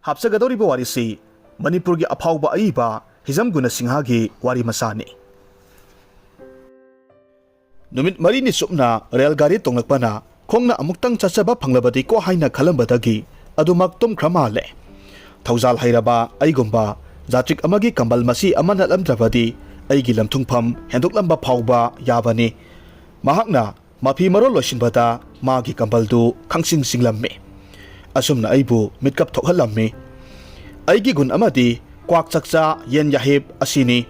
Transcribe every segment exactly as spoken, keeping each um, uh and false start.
ꯍꯥꯞꯆꯒꯗꯧꯔꯤꯕ ꯋꯥꯔꯤꯁꯤ ꯃꯅꯤꯄꯨꯔꯒꯤ ꯑꯐꯥꯎꯕ ꯑꯏꯕ ꯍꯤꯖꯝ ꯒꯨꯅ ꯁꯤꯡꯍꯒꯤ ꯋꯥꯔꯤ ꯃꯆꯥꯅꯤ꯫ ꯅꯨꯃꯤꯠ ꯃꯔꯤꯅꯤ ꯆꯨꯞꯅ ꯔꯦꯜ ꯒꯥꯔꯤ ꯇꯣꯡꯂꯛꯄꯅ ꯈꯣꯡꯅ ꯑꯃꯨꯛꯇꯪ ꯆꯠꯆꯕ ꯐꯪꯂꯕꯗꯤꯀꯣ ꯍꯥꯏꯅ ꯈꯜꯂꯝꯕꯗꯒꯤ ꯑꯗꯨꯃꯛ ꯇꯨꯝꯈ꯭ꯔ ꯃꯥꯜꯂꯦ꯫ ꯊꯧꯖꯥꯜ ꯍꯩꯔꯕ ꯑꯩꯒꯨꯝꯕ ꯖꯥꯇ꯭ꯔꯤꯛ ꯑꯃꯒꯤ ꯀꯝꯕꯜ ꯃꯆꯤ ꯑꯃ ꯅꯠꯂꯝꯗ꯭ꯔꯕꯗꯤ ꯑꯩꯒꯤ ꯂꯝꯊꯨꯡꯐꯝ ꯍꯦꯟꯗꯣꯛꯂꯝꯕ ꯐꯥꯎꯕ ꯌꯥꯕꯅꯤ꯫ ꯃꯍꯥꯛꯅ ꯃꯐꯤ ꯃꯔꯣꯜ ꯂꯣꯏꯁꯤꯟꯕꯗ ꯃꯥꯒꯤ ꯀꯝꯕꯜꯗꯨ ꯈꯪꯆꯤꯡ ꯆꯤꯡꯂꯝꯃꯤ꯫ ꯑꯁꯨꯝꯅ ꯑꯩꯕꯨ ꯃꯤꯠꯀꯞ ꯊꯣꯛꯍꯜꯂꯝꯃꯤ꯫ ꯑꯩꯒꯤ ꯒꯨꯟ ꯑꯃꯗꯤ ꯀ꯭ꯋꯥꯛ ꯆꯥꯛꯆꯥ ꯌꯦꯟ ꯌꯥꯍꯤꯞ ꯑꯁꯤꯅꯤ꯫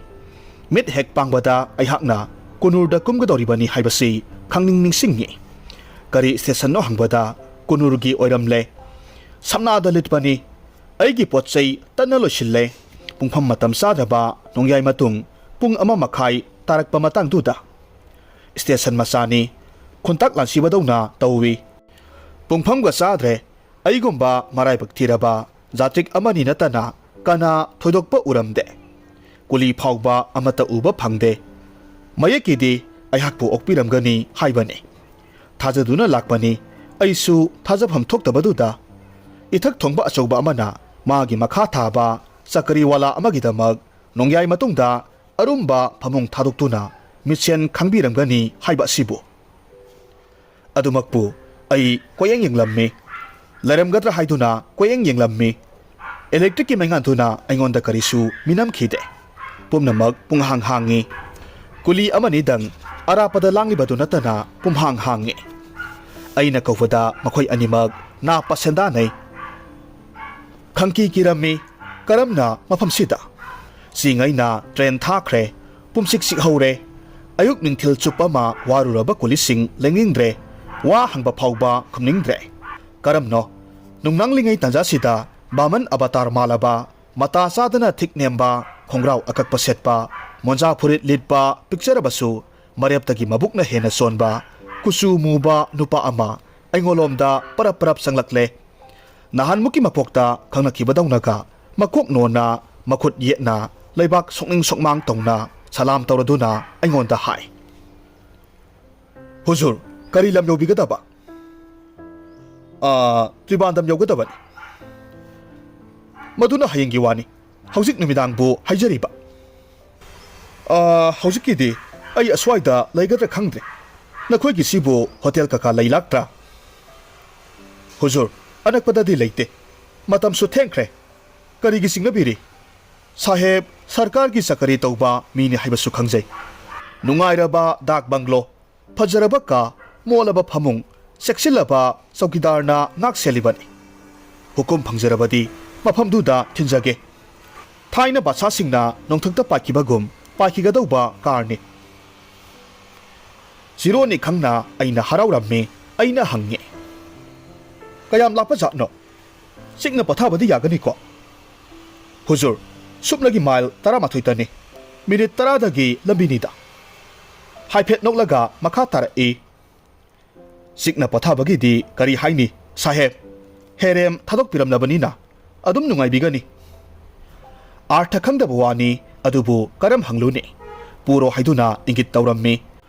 ꯃꯤꯠ ꯍꯦꯛ ꯄꯥꯡꯕꯗ ꯑꯩꯍꯥꯛꯅ ꯀꯨꯅꯨꯔꯗ ꯀꯨꯝꯒꯗꯧꯔꯤꯕꯅꯤ ꯍꯥꯏꯕꯁꯤ ꯈꯪꯅꯤꯡ ꯅꯤꯡꯁꯤꯡꯉꯤ꯫ ꯀꯔꯤ ꯁ꯭ꯇꯦꯁꯟꯅꯣ ꯍꯪꯕꯗ ꯀꯨꯅꯨꯔꯒꯤ ꯑꯣꯏꯔꯝꯂꯦ꯫ ꯁꯝꯅꯥꯗ ꯂꯤꯠꯄꯅꯤ꯫ ꯑꯩꯒꯤ ꯄꯣꯠ ꯆꯩ ꯇꯠꯅ ꯂꯣꯏꯁꯤꯜꯂꯦ꯫ ꯄꯨꯡꯐꯝ ꯃꯇꯝ ꯆꯥꯗ꯭ꯔꯕ ꯅꯣꯡꯌꯥꯏ ꯃꯇꯨꯡ ꯄꯨꯡ ꯑꯃ ꯃꯈꯥꯏ ꯇꯥꯔꯛꯄ ꯃꯇꯥꯡꯗꯨꯗ꯫ ꯁ꯭ꯇꯦꯁꯟ ꯃꯆꯥꯅꯤ꯫ ꯈꯨꯟꯇꯥꯛ ꯂꯥꯟꯁꯤꯕꯗꯧꯅ ꯇꯧꯏ꯫ ꯄꯨꯡꯐꯝꯒ ꯆꯥꯗ꯭ꯔꯦ꯫ ꯑꯩꯒꯨꯝꯕ ꯃꯔꯥꯏꯕꯛ ꯊꯤꯔꯕ ꯖꯥꯇ꯭ꯔꯤꯛ ꯑꯃꯅꯤ ꯅꯠꯇꯅ ꯀꯅꯥ ꯊꯣꯏꯗꯣꯛꯄ ꯎꯔꯝꯗꯦ꯫ ꯀꯨꯂꯤ ꯐꯥꯎꯕ ꯑꯃꯠꯇ ꯎꯕ ꯐꯪꯗꯦ꯫ ꯃꯌꯦꯛꯀꯤꯗꯤ ꯑꯩꯍꯥꯛꯄꯨ ꯑꯣꯛꯄꯤꯔꯝꯒꯅꯤ ꯍꯥꯏꯕꯅꯤ꯫ ꯊꯥꯖꯗꯨꯅ ꯂꯥꯛꯄꯅꯤ꯫ ꯑꯩꯁꯨ ꯊꯥꯖꯐꯝ ꯊꯣꯛꯇꯕꯗꯨꯗ ꯏꯊꯛ ꯊꯣꯡꯕ ꯑꯆꯧꯕ ꯑꯃꯅ ꯃꯥꯒꯤ ꯃꯈꯥ ꯊꯥꯕ ꯆꯀꯔꯤꯋꯥꯂꯥ ꯑꯃꯒꯤꯗꯃꯛ ꯅꯣꯡꯌꯥꯏ ꯃꯇꯨꯡꯗ ꯑꯔꯨꯝꯕ ꯐꯃꯨꯡ ꯊꯥꯗꯣꯛꯇꯨꯅ ꯃꯤꯠꯁꯦꯟ ꯈꯪꯕꯤꯔꯝꯒꯅꯤ ꯍꯥꯏꯕ ꯑꯁꯤꯕꯨ꯫ ꯑꯗꯨꯃꯛꯄꯨ ꯑꯩ ꯀꯣꯌꯦꯡ ꯌꯦꯡꯂꯝꯃꯤ꯫ ꯂꯩꯔꯝꯒꯗ꯭ꯔꯥ ꯍꯥꯏꯗꯨꯅ ꯀꯣꯌꯦꯡ ꯌꯦꯡꯂꯝꯃꯤ꯫ ꯏꯂꯦꯛꯇ꯭ꯔꯤꯛꯀꯤ ꯃꯩꯉꯥꯟꯗꯨꯅ ꯑꯩꯉꯣꯟꯗ ꯀꯔꯤꯁꯨ ꯃꯤꯅꯝꯈꯤꯗꯦ꯫ ꯄꯨꯝꯅꯃꯛ ꯄꯨꯡꯍꯥꯡ ꯍꯥꯡꯉꯤ꯫ ꯀꯨꯂꯤ ꯑꯃꯅꯤꯗꯪ ꯑꯔꯥꯞꯄꯗ ꯂꯥꯡꯂꯤꯕꯗꯨ ꯅꯠꯇꯅ ꯄꯨꯝꯍꯥꯡ ꯍꯥꯡꯉꯤ꯫ ꯑꯩꯅ ꯀꯧꯕꯗ ꯃꯈꯣꯏ ꯑꯅꯤꯃꯛ ꯅꯥꯞꯄ ꯁꯦꯟꯗꯥꯅꯩ꯫ ꯈꯪꯀꯤ ꯀꯤꯔꯝꯃꯤ꯫ ꯀꯔꯝꯅ ꯃꯐꯝꯁꯤꯗ? ꯆꯤꯉꯩꯅ ꯇ꯭ꯔꯦꯟ ꯊꯥꯈ꯭ꯔꯦ꯫ ꯄꯨꯝꯁꯤꯛ ꯁꯤꯛꯍꯧꯔꯦ꯫ ꯑꯌꯨꯛ ꯅꯨꯡꯊꯤꯜ ꯆꯨꯞꯄ ꯑꯃ ꯋꯥꯔꯨꯔꯕ ꯀꯨꯂꯤꯁꯤꯡ ꯂꯦꯡꯅꯤꯡꯗ꯭ꯔꯦ꯫ ꯋꯥ ꯍꯪꯕ ꯐꯥꯎꯕ ꯈꯨꯝꯅꯤꯡꯗ꯭ꯔꯦ꯫ ꯀꯔꯝꯅꯣ? ꯅꯨꯡꯅꯥꯡꯂꯤꯉꯩ ꯇꯥꯟꯖꯥꯁꯤꯗ ꯕꯥꯃꯟ ꯑꯕꯇꯥꯔ ꯃꯥꯜꯂꯕ, ꯃꯇꯥ ꯆꯥꯗꯅ ꯊꯤꯛ ꯅꯦꯝꯕ, ꯈꯣꯡꯒ꯭ꯔꯥꯎ ꯑꯀꯛꯄ ꯁꯦꯠꯄ, ꯃꯣꯟꯖꯥ ꯐꯨꯔꯤꯠ ꯂꯤꯠꯄ, ꯄꯤꯛꯆꯔꯕꯁꯨ ꯃꯔꯦꯞꯇꯒꯤ ꯃꯕꯨꯛꯅ ꯍꯦꯟꯅ ꯆꯣꯟꯕ, ꯀꯨꯆꯨ ꯃꯨꯕ ꯅꯨꯄꯥ ꯑꯃ ꯑꯩꯉꯣꯟꯂꯣꯝꯗ ꯄꯔꯞ ꯄꯔꯞ ꯆꯪꯂꯛꯂꯦ꯫ ꯅꯍꯥꯟꯃꯨꯛꯀꯤ ꯃꯄꯣꯛꯇ ꯈꯪꯅꯈꯤꯕꯗꯧꯅꯒ ꯃꯀꯣꯛ ꯅꯣꯟꯅ, ꯃꯈꯨꯠ ꯌꯦꯠꯅ, ꯂꯩꯕꯥꯛ ꯁꯣꯛꯅꯤꯡ ꯁꯣꯛꯃꯥꯡ ꯇꯧꯅ ꯁꯂꯥꯝ ꯇꯧꯔꯗꯨꯅ ꯑꯩꯉꯣꯟꯗ ꯍꯥꯏ, "ꯍꯨꯖꯨꯔ, ꯀꯔꯤ ꯂꯝ ꯌꯧꯕꯤꯒꯗꯕ?" "ꯑꯥ, ꯇ꯭ꯔꯤꯕꯥꯟꯗꯝ ꯌꯧꯒꯗꯕꯅꯤ꯫" ꯃꯗꯨꯅ ꯍꯌꯦꯡꯒꯤ ꯋꯥꯅꯤ꯫ ꯍꯧꯖꯤꯛ ꯅꯨꯃꯤꯗꯥꯡꯕꯨ ꯍꯥꯏꯖꯔꯤꯕ꯫ ꯑꯥ, ꯍꯧꯖꯤꯛꯀꯤꯗꯤ ꯑꯩ ꯑꯁ꯭ꯋꯥꯏꯗ ꯂꯩꯒꯗ꯭ꯔꯥ ꯈꯪꯗ꯭ꯔꯦ꯫ ꯅꯈꯣꯏꯒꯤꯁꯤꯕꯨ ꯍꯣꯇꯦꯜ ꯀꯀꯥ ꯂꯩ ꯂꯥꯛꯇ꯭ꯔꯥ? ꯍꯨꯖꯨꯔ, ꯑꯅꯛꯄꯗꯗꯤ ꯂꯩꯇꯦ꯫ ꯃꯇꯝꯁꯨ ꯊꯦꯡꯈ꯭ꯔꯦ꯫ ꯀꯔꯤꯒꯤ ꯆꯤꯡꯅꯕꯤꯔꯤ? ꯁꯥꯍꯦꯕ ꯁꯔꯀꯥꯔꯒꯤ ꯆꯀꯔꯤ ꯇꯧꯕ ꯃꯤꯅꯤ ꯍꯥꯏꯕꯁꯨ ꯈꯪꯖꯩ꯫ ꯅꯨꯡꯉꯥꯏꯔꯕ ꯗꯥꯛ ꯕꯪꯒ꯭ꯂꯣ, ꯐꯖꯔꯕ ꯀꯥ, ꯃꯣꯠꯂꯕ ꯐꯃꯨꯡ, ꯆꯦꯛꯁꯤꯜꯂꯕ ꯆꯧꯀꯤꯗꯥꯔꯅ ꯉꯥꯛ ꯁꯦꯜꯂꯤꯕꯅꯤ꯫ ꯍꯨꯀꯨꯝ ꯐꯪꯖꯔꯕꯗꯤ ꯃꯐꯝꯗꯨꯗ ꯊꯤꯟꯖꯒꯦ꯫ ꯊꯥꯏꯅ ꯕꯥꯗꯁꯥꯁꯤꯡꯅ ꯅꯣꯡꯊꯛꯇ ꯄꯥꯏꯈꯤꯕꯒꯨꯝ ꯄꯥꯏꯈꯤꯒꯗꯧꯕ ꯀꯥꯔꯅꯤ꯫ ꯖꯤꯔꯣꯅꯤ ꯈꯪꯅ ꯑꯩꯅ ꯍꯔꯥꯎꯔꯝꯃꯤ꯫ ꯑꯩꯅ ꯍꯪꯉꯤ, "ꯀꯌꯥꯝ ꯂꯥꯞꯄ ꯖꯥꯠꯅꯣ? ꯆꯤꯛꯅ ꯄꯣꯊꯥꯕꯗꯤ ꯌꯥꯒꯅꯤꯀꯣ?" "ꯍꯨꯖꯨꯔ, ꯁꯨꯞꯅꯒꯤ ꯃꯥꯏꯜ ꯇꯔꯥꯃꯥꯊꯣꯏꯇꯅꯤ꯫ ꯃꯤꯅꯤꯠ ꯇꯔꯥꯗꯒꯤ ꯂꯝꯕꯤꯅꯤꯗ꯫" ꯍꯥꯏꯐꯦꯠ ꯅꯣꯛꯂꯒ ꯃꯈꯥ ꯇꯥꯔꯛꯏ, "ꯆꯤꯛꯅ ꯄꯣꯊꯥꯕꯒꯤꯗꯤ ꯀꯔꯤ ꯍꯥꯏꯅꯤ, ꯁꯥꯍꯦꯕ? ꯍꯦꯔꯦꯝ ꯊꯥꯗꯣꯛꯄꯤꯔꯝꯂꯕꯅꯤꯅ ꯑꯗꯨꯝ ꯅꯨꯡꯉꯥꯏꯕꯤꯒꯅꯤ꯫" ꯑꯥꯔꯊ ꯈꯪꯗꯕ ꯋꯥꯅꯤ, ꯑꯗꯨꯕꯨ ꯀꯔꯝ ꯍꯪꯂꯨꯅꯤ? ꯄꯨꯔꯣ ꯍꯥꯏꯗꯨꯅ ꯏꯪꯒꯤꯠ ꯇꯧꯔꯝꯃꯤ꯫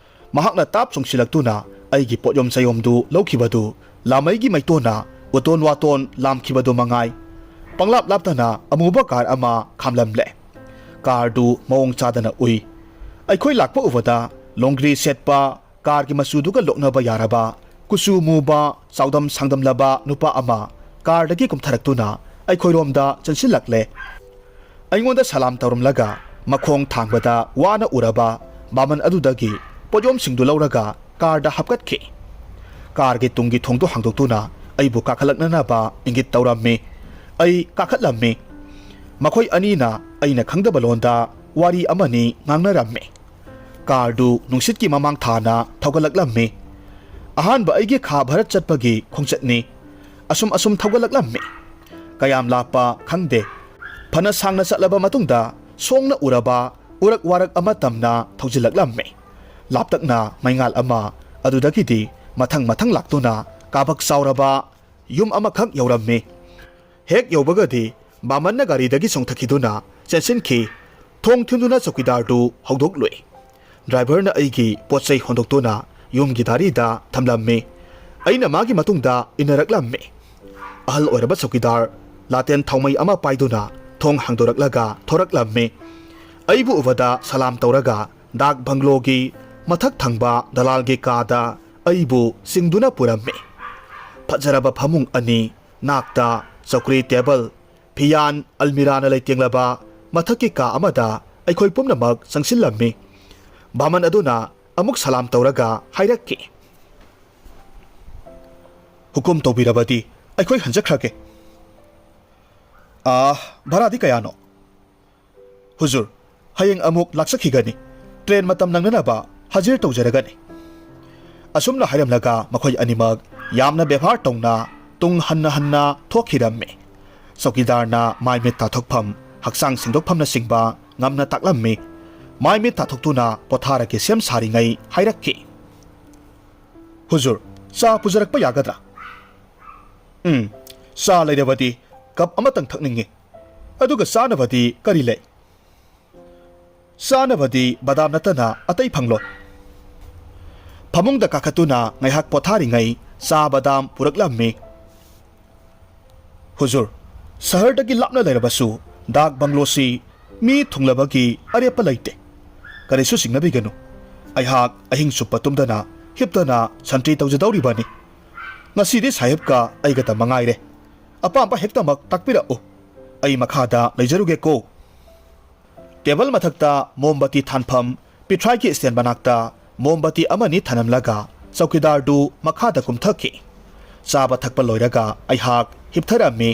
ꯃꯍꯥꯛꯅ ꯇꯥꯞ ꯆꯣꯡꯁꯤꯜꯂꯛꯇꯨꯅ ꯑꯩꯒꯤ ꯄꯣꯠꯌꯣꯝ ꯆꯌꯣꯝꯗꯨ ꯂꯧꯈꯤꯕꯗꯨ ꯂꯥꯃꯩꯒꯤ ꯃꯩꯇꯣꯟꯅ ꯎꯇꯣꯟ ꯋꯥꯇꯣꯟ ꯂꯥꯝꯈꯤꯕꯗꯨ ꯃꯉꯥꯏ꯫ ꯄꯪꯂꯥꯞ ꯂꯥꯞꯇꯅ ꯑꯃꯨꯕ ꯀꯥꯔ ꯑꯃ ꯈꯥꯝꯂꯝꯂꯦ꯫ ꯀꯥꯔꯗꯨ ꯃꯑꯣꯡ ꯆꯥꯗꯅ ꯎꯏ꯫ ꯑꯩꯈꯣꯏ ꯂꯥꯛꯄ ꯎꯕꯗ ꯂꯣꯡꯒ꯭ꯔꯤ ꯁꯦꯠꯄ, ꯀꯥꯔꯒꯤ ꯃꯆꯨꯗꯨꯒ ꯂꯣꯛꯅꯕ ꯌꯥꯔꯕ, ꯀꯨꯆꯨ ꯃꯨꯕ, ꯆꯥꯎꯗꯝ ꯁꯥꯡꯗꯝꯂꯕ ꯅꯨꯄꯥ ꯑꯃ ꯀꯥꯔꯗꯒꯤ ꯀꯨꯝꯊꯔꯛꯇꯨꯅ ꯑꯩꯈꯣꯏꯔꯣꯝꯗ ꯆꯪꯁꯤꯜꯂꯛꯂꯦ꯫ ꯑꯩꯉꯣꯟꯗ ꯁꯂꯥꯝ ꯇꯧꯔꯝꯂꯒ ꯃꯈꯣꯡ ꯊꯥꯡꯕꯗ ꯋꯥꯅ ꯎꯔꯕ ꯕꯥꯃꯟ ꯑꯗꯨꯗꯒꯤ ꯄꯣꯠꯌꯣꯝꯁꯤꯡꯗꯨ ꯂꯧꯔꯒ ꯀꯥꯔꯗ ꯍꯥꯞꯀꯠꯈꯤ꯫ ꯀꯥꯔꯒꯤ ꯇꯨꯡꯒꯤ ꯊꯣꯡꯗꯨ ꯍꯥꯡꯗꯣꯛꯇꯨꯅ ꯑꯩꯕꯨ ꯀꯥꯈꯠꯂꯛꯅꯅꯕ ꯏꯪꯒꯤꯠ ꯇꯧꯔꯝꯃꯤ꯫ ꯑꯩ ꯀꯥꯈꯠꯂꯝꯃꯤ꯫ ꯃꯈꯣꯏ ꯑꯅꯤꯅ ꯑꯩꯅ ꯈꯪꯗꯕ ꯂꯣꯟꯗ ꯋꯥꯔꯤ ꯑꯃꯅꯤ ꯉꯥꯡꯅꯔꯝꯃꯤ꯫ ꯀꯥꯔꯗꯨ ꯅꯨꯡꯁꯤꯠꯀꯤ ꯃꯃꯥꯡ ꯊꯥꯅ ꯊꯧꯒꯠꯂꯛꯂꯝꯃꯤ꯫ ꯑꯍꯥꯟꯕ ꯑꯩꯒꯤ ꯈꯥ ꯚꯥꯔꯠ ꯆꯠꯄꯒꯤ ꯈꯣꯡꯆꯠꯅꯤ꯫ ꯑꯁꯨꯝ ꯑꯁꯨꯝ ꯊꯧꯒꯠꯂꯛꯂꯝꯃꯤ꯫ ꯀꯌꯥꯝ ꯂꯥꯞꯄ ꯈꯪꯗꯦ꯫ ꯐꯅ ꯁꯥꯡꯅ ꯆꯠꯂꯕ ꯃꯇꯨꯡꯗ ꯁꯣꯡꯅ ꯎꯔꯕ ꯎꯔꯛ ꯋꯥꯔꯛ ꯑꯃ ꯇꯝꯅ ꯊꯧꯖꯤꯜꯂꯛꯂꯝꯃꯤ꯫ ꯂꯥꯞꯇꯛꯅ ꯃꯩꯉꯥꯜ ꯑꯃ, ꯑꯗꯨꯗꯒꯤꯗꯤ ꯃꯊꯪ ꯃꯊꯪ ꯂꯥꯛꯇꯨꯅ ꯀꯥꯕꯛ ꯆꯥꯎꯔꯕ ꯌꯨꯝ ꯑꯃꯈꯛ ꯌꯧꯔꯝꯃꯤ꯫ ꯍꯦꯛ ꯌꯧꯕꯒꯗꯤ ꯕꯥꯃꯟꯅ ꯒꯥꯔꯤꯗꯒꯤ ꯆꯣꯡꯊꯈꯤꯗꯨꯅ ꯆꯦꯟꯁꯤꯟꯈꯤ꯫ ꯊꯣꯡ ꯊꯤꯟꯗꯨꯅ ꯆꯧꯀꯤꯗꯥꯔꯗꯨ ꯍꯧꯗꯣꯛꯂꯨꯏ꯫ ꯗ꯭ꯔꯥꯏꯚꯔꯅ ꯑꯩꯒꯤ ꯄꯣꯠ ꯆꯩ ꯍꯣꯟꯗꯣꯛꯇꯨꯅ ꯌꯨꯝꯒꯤ ꯗꯥꯔꯤꯗ ꯊꯝꯂꯝꯃꯤ꯫ ꯑꯩꯅ ꯃꯥꯒꯤ ꯃꯇꯨꯡꯗ ꯏꯟꯅꯔꯛꯂꯝꯃꯤ꯫ ꯑꯍꯜ ꯑꯣꯏꯔꯕ ꯆꯧꯀꯤꯗꯥꯔ ꯂꯥꯇꯦꯟ ꯊꯥꯎꯃꯩ ꯑꯃ ꯄꯥꯏꯗꯨꯅ ꯊꯣꯡ ꯍꯥꯡꯗꯣꯔꯛꯂꯒ ꯊꯣꯔꯛꯂꯝꯃꯤ꯫ ꯑꯩꯕꯨ ꯎꯕꯗ ꯁꯂꯥꯝ ꯇꯧꯔꯒ ꯗꯥꯛ ꯕꯪꯒ꯭ꯂꯣꯒꯤ ꯃꯊꯛ ꯊꯪꯕ ꯗꯂꯥꯜꯒꯤ ꯀꯥꯗ ꯑꯩꯕꯨ ꯆꯤꯡꯗꯨꯅ ꯄꯨꯔꯝꯃꯤ꯫ ꯐꯖꯔꯕ ꯐꯃꯨꯡ ꯑꯅꯤ, ꯅꯥꯛꯇ ꯆꯧꯀ꯭ꯔꯤ, ꯇꯦꯕꯜ, ꯐꯤꯌꯥꯟ, ꯑꯜꯃꯤꯔꯥꯅ ꯂꯩꯇꯦꯡꯂꯕ ꯃꯊꯛꯀꯤ ꯀꯥ ꯑꯃꯗ ꯑꯩꯈꯣꯏ ꯄꯨꯝꯅꯃꯛ ꯆꯪꯁꯤꯜꯂꯝꯃꯤ꯫ ꯕꯥꯃꯟ ꯑꯗꯨꯅ ꯑꯃꯨꯛ ꯁꯂꯥꯝ ꯇꯧꯔꯒ ꯍꯥꯏꯔꯛꯈꯤ, "ꯍꯨꯀꯨꯝ ꯇꯧꯕꯤꯔꯕꯗꯤ ꯑꯩꯈꯣꯏ ꯍꯟꯖꯈ꯭ꯔꯒꯦ꯫" "ꯑꯥ, ꯚꯔꯥꯗꯤ ꯀꯌꯥꯅꯣ?" "ꯍꯨꯖꯨꯔ, ꯍꯌꯦꯡ ꯑꯃꯨꯛ ꯂꯥꯛꯆꯈꯤꯒꯅꯤ꯫ ꯇ꯭ꯔꯦꯟ ꯃꯇꯝ ꯅꯪꯅꯅꯕ ꯍꯥꯖꯤꯔ ꯇꯧꯖꯔꯒꯅꯤ꯫" ꯑꯁꯨꯝꯅ ꯍꯥꯏꯔꯝꯂꯒ ꯃꯈꯣꯏ ꯑꯅꯤꯃꯛ ꯌꯥꯝꯅ ꯕꯦꯕꯥꯔ ꯇꯧꯅ ꯇꯨꯡ ꯍꯟꯅ ꯍꯟꯅ ꯊꯣꯛꯈꯤꯔꯝꯃꯤ꯫ ꯆꯧꯀꯤꯗꯥꯔꯅ ꯃꯥꯏ ꯃꯤꯠ ꯇꯥꯊꯣꯛꯐꯝ, ꯍꯛꯆꯥꯡ ꯁꯦꯡꯗꯣꯛꯐꯝꯅꯆꯤꯡꯕ ꯉꯝꯅ ꯇꯥꯛꯂꯝꯃꯤ꯫ ꯃꯥꯏ ꯃꯤꯠ ꯇꯥꯊꯣꯛꯇꯨꯅ ꯄꯣꯊꯥꯔꯒꯦ ꯁꯦꯝ ꯁꯥꯔꯤꯉꯩ ꯍꯥꯏꯔꯛꯈꯤ, "ꯍꯨꯖꯨꯔ, ꯆꯥ ꯄꯨꯖꯔꯛꯄ ꯌꯥꯒꯗ꯭ꯔꯥ?" "ꯎꯝ, ꯆꯥ ꯂꯩꯔꯕꯗꯤ ꯀꯞ ꯑꯃꯇꯪ ꯊꯛꯅꯤꯡꯉꯤ꯫ ꯑꯗꯨꯒ ꯆꯥꯅꯕꯗꯤ ꯀꯔꯤ ꯂꯩ?" "ꯆꯥꯅꯕꯗꯤ ꯕꯗꯥꯝ ꯅꯠꯇꯅ ꯑꯇꯩ ꯐꯪꯂꯣꯏ꯫" ꯐꯃꯨꯡꯗ ꯀꯥꯈꯠꯇꯨꯅ ꯉꯥꯏꯍꯥꯛ ꯄꯣꯊꯥꯔꯤꯉꯩ ꯆꯥ ꯕꯗꯥꯝ ꯄꯨꯔꯛꯂꯝꯃꯤ꯫ "ꯍꯨꯖꯨꯔ, ꯁꯍꯔꯗꯒꯤ ꯂꯥꯞꯅ ꯂꯩꯔꯕꯁꯨ ꯗꯥꯛ ꯕꯪꯒ꯭ꯂꯣꯁꯤ ꯃꯤ ꯊꯨꯡꯂꯕꯒꯤ ꯑꯔꯦꯞꯄ ꯂꯩꯇꯦ꯫ ꯀꯔꯤꯁꯨ ꯆꯤꯡꯅꯕꯤꯒꯅꯨ꯫ ꯑꯩꯍꯥꯛ ꯑꯍꯤꯡ ꯆꯨꯞꯄ ꯇꯨꯝꯗꯅ ꯍꯤꯞꯇꯅ ꯁꯟꯇ꯭ꯔꯤ ꯇꯧꯖꯗꯧꯔꯤꯕꯅꯤ꯫ ꯉꯁꯤꯗꯤ ꯁꯥꯍꯦꯕꯀ ꯑꯩꯒꯇ ꯃꯉꯥꯏꯔꯦ꯫ ꯑꯄꯥꯝꯕ ꯍꯦꯛꯇꯃꯛ ꯇꯥꯛꯄꯤꯔꯛꯎ꯫ ꯑꯩ ꯃꯈꯥꯗ ꯂꯩꯖꯔꯨꯒꯦꯀꯣ꯫" ꯇꯦꯕꯜ ꯃꯊꯛꯇ ꯃꯣꯝꯕꯇꯤ ꯊꯥꯟꯐꯝ ꯄꯤꯊ꯭ꯔꯥꯏꯒꯤ ꯁ꯭ꯇꯦꯟ ꯃꯅꯥꯛꯇ ꯃꯣꯝꯕꯇꯤ ꯑꯃꯅꯤ ꯊꯅꯝꯂꯒ ꯆꯧꯀꯤꯗꯥꯔꯗꯨ ꯃꯈꯥꯗ ꯀꯨꯝꯊꯈꯤ꯫ ꯆꯥꯕ ꯊꯛꯄ ꯂꯣꯏꯔꯒ ꯑꯩꯍꯥꯛ ꯍꯤꯞꯊꯔꯝꯃꯤ꯫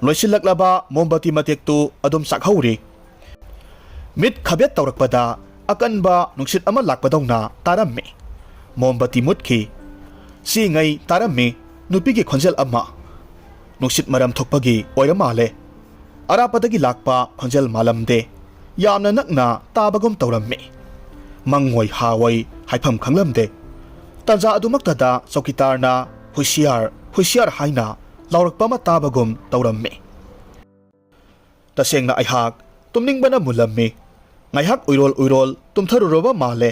ꯂꯣꯏꯁꯤꯜꯂꯛꯂꯕ ꯃꯣꯝꯕꯇꯤ ꯃꯇꯦꯛꯇꯨ ꯑꯗꯨꯝ ꯆꯥꯛꯍꯧꯔꯤ꯫ ꯃꯤꯠ ꯈꯕꯦꯠ ꯇꯧꯔꯛꯄꯗ ꯑꯀꯟꯕ ꯅꯨꯡꯁꯤꯠ ꯑꯃ ꯂꯥꯛꯄꯗꯧꯅ ꯇꯥꯔꯝꯃꯤ꯫ ꯃꯣꯝꯕꯇꯤ ꯃꯨꯠꯈꯤ꯫ ꯁꯤꯉꯩ ꯇꯥꯔꯝꯃꯤ ꯅꯨꯄꯤꯒꯤ ꯈꯣꯟꯖꯦꯜ ꯑꯃ꯫ ꯅꯨꯡꯁꯤꯠ ꯃꯔꯝ ꯊꯣꯛꯄꯒꯤ ꯑꯣꯏꯔ ꯃꯥꯜꯂꯦ꯫ ꯑꯔꯥꯞꯄꯗꯒꯤ ꯂꯥꯛꯄ ꯈꯣꯟꯖꯦꯜ ꯃꯥꯜꯂꯝꯗꯦ꯫ ꯌꯥꯝꯅ ꯅꯛꯅ ꯇꯥꯕꯒꯨꯝ ꯇꯧꯔꯝꯃꯤ꯫ ꯃꯪꯑꯣꯏ ꯍꯥꯑꯣꯏ ꯍꯥꯏꯐꯝ ꯈꯪꯂꯝꯗꯦ꯫ ꯇꯥꯟꯖꯥ ꯑꯗꯨꯃꯛꯇꯗ ꯆꯧꯀꯤꯗꯥꯔꯅ "ꯍꯨꯁꯤꯌꯥꯔ, ꯍꯨꯁꯤꯌꯥꯔ" ꯍꯥꯏꯅ ꯂꯥꯎꯔꯛꯄ ꯑꯃ ꯇꯥꯕꯒꯨꯝ ꯇꯧꯔꯝꯃꯤ꯫ ꯇꯁꯦꯡꯅ ꯑꯩꯍꯥꯛ ꯇꯨꯝꯅꯤꯡꯕꯅ ꯃꯨꯜꯂꯝꯃꯤ꯫ ꯉꯥꯏꯍꯥꯛ ꯎꯏꯔꯣꯜ ꯎꯏꯔꯣꯜ ꯇꯨꯝꯊꯔꯨꯔꯕ ꯃꯥꯜꯂꯦ꯫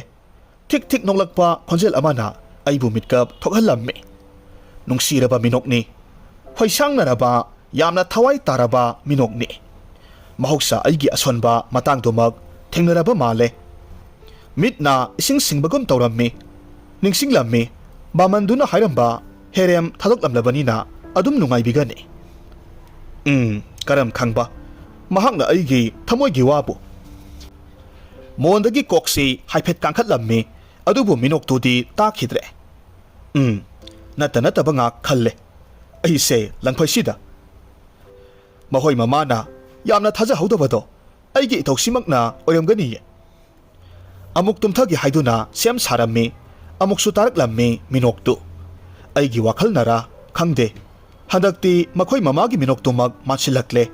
ꯊꯤꯛ ꯊꯤꯛ ꯅꯣꯛꯂꯛꯄ ꯈꯣꯟꯖꯦꯜ ꯑꯃꯅ ꯑꯩꯕꯨ ꯃꯤꯠꯀꯞ ꯊꯣꯛꯍꯜꯂꯝꯃꯤ꯫ ꯅꯨꯡꯁꯤꯔꯕ ꯃꯤꯅꯣꯛꯅꯤ꯫ ꯈꯣꯏꯁꯥꯡꯅꯔꯕ ꯌꯥꯝꯅ ꯊꯋꯥꯏ ꯇꯥꯔꯕ ꯃꯤꯅꯣꯛꯅꯤ꯫ ꯃꯍꯧꯁꯥ ꯑꯩꯒꯤ ꯑꯁꯣꯟꯕ ꯃꯇꯥꯡꯗꯨꯃꯛ ꯊꯦꯡꯅꯔꯕ ꯃꯥꯜꯂꯦ꯫ ꯃꯤꯠꯅ ꯏꯁꯤꯡ ꯁꯤꯡꯕꯒꯨꯝ ꯇꯧꯔꯝꯃꯤ꯫ ꯅꯤꯡꯁꯤꯡꯂꯝꯃꯤ, ꯕꯥꯃꯟꯗꯨꯅ ꯍꯥꯏꯔꯝꯕ ꯍꯦꯔꯦꯝ ꯊꯥꯗꯣꯛꯂꯝꯂꯕꯅꯤꯅ ꯑꯗꯨꯝ ꯅꯨꯡꯉꯥꯏꯕꯤꯒꯅꯤ꯫ ꯎꯝ, ꯀꯔꯝ ꯈꯪꯕ? ꯃꯍꯥꯛꯅ ꯑꯩꯒꯤ ꯊꯃꯣꯏꯒꯤ ꯋꯥꯕꯨ꯫ ꯃꯣꯟꯗꯒꯤ ꯀꯣꯛꯁꯤ ꯍꯥꯏꯐꯦꯠ ꯀꯥꯡꯈꯠꯂꯝꯃꯤ, ꯑꯗꯨꯕꯨ ꯃꯤꯅꯣꯛꯇꯨꯗꯤ ꯇꯥꯈꯤꯗ꯭ꯔꯦ꯫ ꯎꯝ, ꯅꯠꯇ ꯅꯠꯇꯕ ꯉꯥꯛ ꯈꯜꯂꯦ ꯑꯩꯁꯦ ꯂꯪꯐꯩꯁꯤꯗ꯫ ꯃꯈꯣꯏ ꯃꯃꯥꯅ ꯌꯥꯝꯅ ꯊꯥꯖꯍꯧꯗꯕꯗꯣ ꯑꯩꯒꯤ ꯏꯊꯧꯁꯤꯃꯛꯅ ꯑꯣꯏꯔꯝꯒꯅꯤꯌꯦ꯫ ꯑꯃꯨꯛ ꯇꯨꯝꯊꯒꯦ ꯍꯥꯏꯗꯨꯅ ꯁꯦꯝ ꯁꯥꯔꯝꯃꯤ, ꯑꯃꯨꯛꯁꯨ ꯇꯥꯔꯛꯂꯝꯃꯤ ꯃꯤꯅꯣꯛꯇꯨ꯫ ꯑꯩꯒꯤ ꯋꯥꯈꯜꯅꯔꯥ ꯈꯪꯗꯦ, ꯍꯟꯗꯛꯇꯤ ꯃꯈꯣꯏ ꯃꯃꯥꯒꯤ ꯃꯤꯅꯣꯛꯇꯨꯃꯛ ꯃꯥꯟꯁꯤꯜꯂꯛꯂꯦ꯫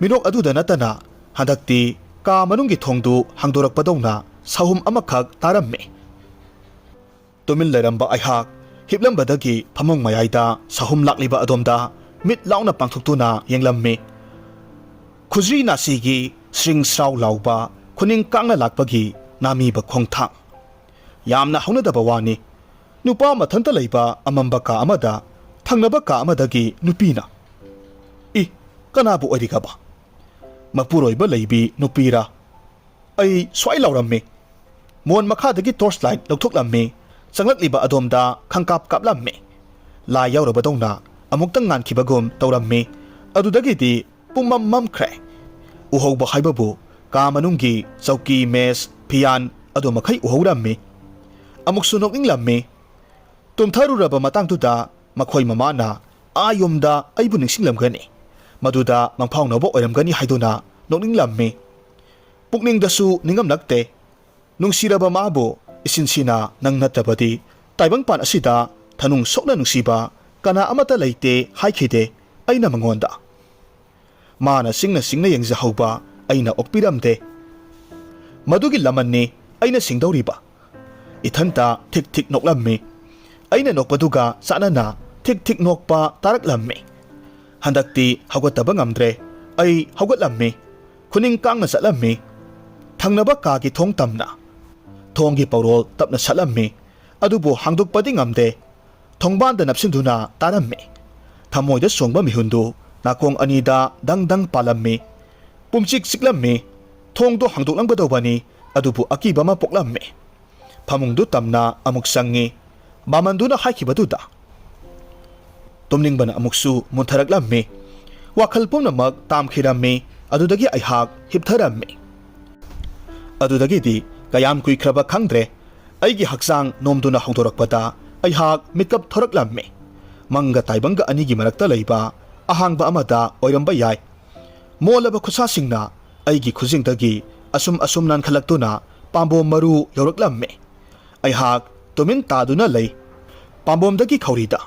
ꯃꯤꯅꯣꯛ ꯑꯗꯨꯗ ꯅꯠꯇꯅ ꯍꯟꯗꯛꯇꯤ ꯀꯥ ꯃꯅꯨꯡꯒꯤ ꯊꯣꯡꯗꯨ ꯍꯥꯡꯗꯣꯔꯛꯄꯗꯧꯅ ꯁꯍꯨꯝ ꯑꯃꯈꯛ ꯇꯥꯔꯝꯃꯤ꯫ ꯇꯨꯃꯤꯟ ꯂꯩꯔꯝꯕ ꯑꯩꯍꯥꯛ ꯍꯤꯞꯂꯝꯕꯗꯒꯤ ꯐꯃꯨꯡ ꯃꯌꯥꯏꯗ ꯁꯍꯨꯝ ꯂꯥꯛꯂꯤꯕ ꯑꯗꯣꯝꯗ ꯃꯤꯠ ꯂꯥꯎꯅ ꯄꯥꯡꯊꯣꯛꯇꯨꯅ ꯌꯦꯡꯂꯝꯃꯤ꯫ ꯈꯨꯖ꯭ꯔꯤ ꯅꯥꯁꯤꯒꯤ ꯁ꯭ꯔꯤꯡ ꯁ꯭ꯔꯥꯎ ꯂꯥꯎꯕ ꯈꯨꯅꯤꯡ ꯀꯥꯡꯅ ꯂꯥꯛꯄꯒꯤ ꯅꯥꯃꯤꯕ ꯈꯣꯡꯊꯥꯡ꯫ ꯌꯥꯝꯅ ꯍꯧꯅꯗꯕ ꯋꯥꯅꯤ꯫ ꯅꯨꯄꯥ ꯃꯊꯟꯇ ꯂꯩꯕ ꯑꯃꯝꯕ ꯀꯥ ꯑꯃꯗ ꯊꯪꯅꯕ ꯀꯥ ꯑꯃꯗꯒꯤ ꯅꯨꯄꯤꯅ, "ꯏ, ꯀꯅꯥꯕꯨ ꯑꯣꯏꯔꯤꯒꯕ? ꯃꯄꯨꯔꯣꯏꯕ ꯂꯩꯕꯤ ꯅꯨꯄꯤꯔꯥ?" ꯑꯩ ꯁ꯭ꯋꯥꯏ ꯂꯥꯎꯔꯝꯃꯤ꯫ ꯃꯣꯟ ꯃꯈꯥꯗꯒꯤ ꯇꯣꯔꯆ ꯂꯥꯏꯠ ꯂꯧꯊꯣꯛꯂꯝꯃꯤ꯫ ꯆꯪꯂꯛꯂꯤꯕ ꯑꯗꯣꯝꯗ ꯈꯪꯀꯥꯞ ꯀꯥꯞꯂꯝꯃꯤ꯫ ꯂꯥꯏ ꯌꯥꯎꯔꯕꯗꯧꯅ ꯑꯃꯨꯛꯇꯪ ꯉꯥꯟꯈꯤꯕꯒꯨꯝ ꯇꯧꯔꯝꯃꯤ꯫ ꯑꯗꯨꯗꯒꯤꯗꯤ ꯄꯨꯝꯃꯝ ꯃꯝꯈ꯭ꯔꯦ꯫ ꯎꯍꯧꯕ ꯍꯥꯏꯕꯕꯨ ꯀꯥ ꯃꯅꯨꯡꯒꯤ ꯆꯧꯀꯤ, ꯃꯦꯖ, ꯐꯤꯌꯥꯟ ꯑꯗꯨ ꯃꯈꯩ ꯎꯍꯧꯔꯝꯃꯤ꯫ ꯑꯃꯨꯛꯁꯨ ꯅꯣꯛꯅꯤꯡꯂꯝꯃꯤ꯫ ꯇꯨꯝꯊꯔꯨꯔꯕ ꯃꯇꯥꯡꯗꯨꯗ ꯃꯈꯣꯏ ꯃꯃꯥꯅ ꯑꯥ ꯌꯨꯝꯗ ꯑꯩꯕꯨ ꯅꯤꯡꯁꯤꯡꯂꯝꯒꯅꯤ, ꯃꯗꯨꯗ ꯃꯪꯐꯥꯎꯅꯕ ꯑꯣꯏꯔꯝꯒꯅꯤ ꯍꯥꯏꯗꯨꯅ ꯅꯣꯛꯅꯤꯡꯂꯝꯃꯤ꯫ ꯄꯨꯛꯅꯤꯡꯗꯁꯨ ꯅꯤꯡꯉꯝꯂꯛꯇꯦ꯫ ꯅꯨꯡꯁꯤꯔꯕ ꯃꯥꯕꯨ ꯏꯁꯤꯟꯁꯤꯅ ꯅꯪ ꯅꯠꯇꯕꯗꯤ ꯇꯥꯏꯕꯪꯄꯥꯟ ꯑꯁꯤꯗ ꯊꯅꯨꯡ ꯁꯣꯛꯅ ꯅꯨꯡꯁꯤꯕ ꯀꯅꯥ ꯑꯃꯠꯇ ꯂꯩꯇꯦ ꯍꯥꯏꯈꯤꯗꯦ ꯑꯩꯅ ꯃꯉꯣꯟꯗ꯫ ꯃꯥꯅ ꯁꯤꯡꯅ ꯁꯤꯡꯅ ꯌꯦꯡꯖꯍꯧꯕ ꯑꯩꯅ ꯑꯣꯛꯄꯤꯔꯝꯗꯦ꯫ ꯃꯗꯨꯒꯤ ꯂꯃꯟꯅꯤ ꯑꯩꯅ ꯁꯤꯡꯗꯧꯔꯤꯕ꯫ ꯏꯊꯟꯇ ꯊꯤꯛ ꯊꯤꯛ ꯅꯣꯛꯂꯝꯃꯤ꯫ ꯑꯩꯅ ꯅꯣꯛꯄꯗꯨꯒ ꯆꯥꯟꯅꯅ ꯊꯤꯛ ꯊꯤꯛ ꯅꯣꯛꯄ ꯇꯥꯔꯛꯂꯝꯃꯤ꯫ ꯍꯟꯗꯛꯇꯤ ꯍꯧꯒꯠꯇꯕ ꯉꯝꯗ꯭ꯔꯦ꯫ ꯑꯩ ꯍꯧꯒꯠꯂꯝꯃꯤ꯫ ꯈꯨꯅꯤꯡ ꯀꯥꯡꯅ ꯆꯠꯂꯝꯃꯤ꯫ ꯊꯪꯅꯕ ꯀꯥꯒꯤ ꯊꯣꯡ ꯇꯝꯅ꯫ ꯊꯣꯡꯒꯤ ꯄꯧꯔꯣꯜ ꯇꯞꯅ ꯁꯠꯂꯝꯃꯤ꯫ ꯑꯗꯨꯕꯨ ꯍꯥꯡꯗꯣꯛꯄꯗꯤ ꯉꯝꯗꯦ꯫ ꯊꯣꯡꯕꯥꯟꯗ ꯅꯞꯁꯤꯟꯗꯨꯅ ꯇꯥꯔꯝꯃꯤ꯫ ꯊꯃꯣꯏꯗ ꯆꯣꯡꯕ ꯃꯤꯍꯨꯟꯗꯨ ꯅꯥꯀꯣꯡ ꯑꯅꯤꯗ ꯗꯪ ꯗꯪ ꯄꯥꯜꯂꯝꯃꯤ꯫ ꯄꯨꯝꯆꯤꯛ ꯆꯤꯛꯂꯝꯃꯤ꯫ ꯊꯣꯡꯗꯣ ꯍꯥꯡꯗꯣꯛꯂꯝꯒꯗꯧꯕꯅꯤ, ꯑꯗꯨꯕꯨ ꯑꯀꯤꯕ ꯑꯃ ꯄꯣꯛꯂꯝꯃꯤ꯫ ꯐꯃꯨꯡꯗꯨ ꯇꯝꯅ ꯑꯃꯨꯛ ꯆꯪꯉꯤ꯫ ꯃꯃꯟꯗꯨꯅ ꯍꯥꯏꯈꯤꯕꯗꯨꯗ ꯇꯨꯝꯅꯤꯡꯕꯅ ꯑꯃꯨꯛꯁꯨ ꯃꯨꯟꯊꯔꯛꯂꯝꯃꯤ꯫ ꯋꯥꯈꯜ ꯄꯨꯝꯅꯃꯛ ꯇꯥꯝꯈꯤꯔꯝꯃꯤ꯫ ꯑꯗꯨꯗꯒꯤ ꯑꯩꯍꯥꯛ ꯍꯤꯞꯊꯔꯝꯃꯤ꯫ ꯑꯗꯨꯗꯒꯤꯗꯤ ꯀꯌꯥꯝ ꯀꯨꯏꯈ꯭ꯔꯕ ꯈꯪꯗ꯭ꯔꯦ, ꯑꯩꯒꯤ ꯍꯛꯆꯥꯡ ꯅꯣꯝꯗꯨꯅ ꯍꯧꯗꯣꯔꯛꯄꯗ ꯑꯩꯍꯥꯛ ꯃꯤꯀꯞ ꯊꯣꯔꯛꯂꯝꯃꯤ꯫ ꯃꯪꯒ ꯇꯥꯏꯕꯪꯒ ꯑꯅꯤꯒꯤ ꯃꯔꯛꯇ ꯂꯩꯕ ꯑꯍꯥꯡꯕ ꯑꯃꯗ ꯑꯣꯏꯔꯝꯕ ꯌꯥꯏ꯫ ꯃꯣꯜꯂꯕ ꯈꯨꯠꯁꯥꯁꯤꯡꯅ ꯑꯩꯒꯤ ꯈꯨꯖꯤꯡꯗꯒꯤ ꯑꯁꯨꯝ ꯑꯁꯨꯝ ꯅꯥꯟꯈꯠꯂꯛꯇꯨꯅ ꯄꯥꯝꯕꯣꯝ ꯃꯔꯨ ꯌꯧꯔꯛꯂꯝꯃꯤ꯫ ꯑꯩꯍꯥꯛ ꯇꯨꯃꯤꯟ ꯇꯥꯗꯨꯅ ꯂꯩ꯫ ꯄꯥꯝꯕꯣꯝꯗꯒꯤ ꯈꯧꯔꯤꯗ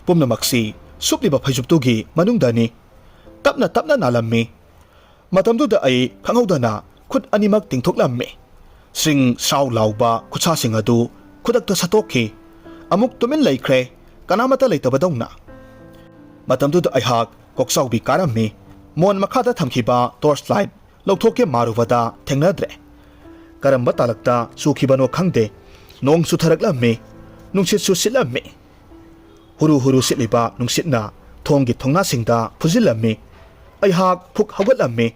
ꯄꯨꯝꯅꯃꯛꯁꯤ ꯁꯨꯞꯂꯤꯕ ꯐꯩꯖꯨꯞꯇꯨꯒꯤ ꯃꯅꯨꯡꯗꯅꯤ꯫ ꯇꯞꯅ ꯇꯞꯅ ꯅꯥꯜꯂꯝꯃꯤ꯫ ꯃꯇꯝꯗꯨꯗ ꯑꯩ ꯈꯪꯍꯧꯗꯅ ꯈꯨꯠ ꯑꯅꯤꯃꯛ ꯇꯤꯡꯊꯣꯛꯂꯝꯃꯤ꯫ ꯁ꯭ꯔꯤꯡ ꯁ꯭ꯔꯥꯎ ꯂꯥꯎꯕ ꯈꯨꯠꯁꯥꯁꯤꯡ ꯑꯗꯨ ꯈꯨꯗꯛꯇ ꯁꯠꯇꯣꯛꯈꯤ꯫ ꯑꯃꯨꯛ ꯇꯨꯃꯤꯟ ꯂꯩꯈ꯭ꯔꯦ, ꯀꯅꯥꯃꯠꯇ ꯂꯩꯇꯕꯗꯧꯅ꯫ ꯃꯇꯝꯗꯨꯗ ꯑꯩꯍꯥꯛ ꯀꯣꯛꯆꯥꯎꯕꯤ ꯀꯥꯔꯝꯃꯤ꯫ ꯃꯣꯟ ꯃꯈꯥꯗ ꯊꯝꯈꯤꯕ ꯇꯣꯔꯆ ꯂꯥꯏꯠ ꯂꯧꯊꯣꯛꯀꯦ ꯃꯥꯔꯨꯕꯗ ꯊꯦꯡꯅꯗ꯭ꯔꯦ꯫ ꯀꯔꯝꯕ ꯇꯥꯂꯛꯇ ꯆꯨꯈꯤꯕꯅꯣ ꯈꯪꯗꯦ, ꯅꯣꯡ ꯆꯨꯊꯔꯛꯂꯝꯃꯤ꯫ ꯅꯨꯡꯁꯤꯠꯁꯨ ꯁꯤꯠꯂꯝꯃꯤ꯫ ꯍꯨꯔꯨ ꯍꯨꯔꯨ ꯁꯤꯠꯂꯤꯕ ꯅꯨꯡꯁꯤꯠꯅ ꯊꯣꯡꯒꯤ ꯊꯣꯡꯅꯥꯁꯤꯡꯗ ꯐꯨꯖꯤꯜꯂꯝꯃꯤ꯫ ꯑꯩꯍꯥꯛ ꯐꯨꯛ ꯍꯧꯒꯠꯂꯝꯃꯤ꯫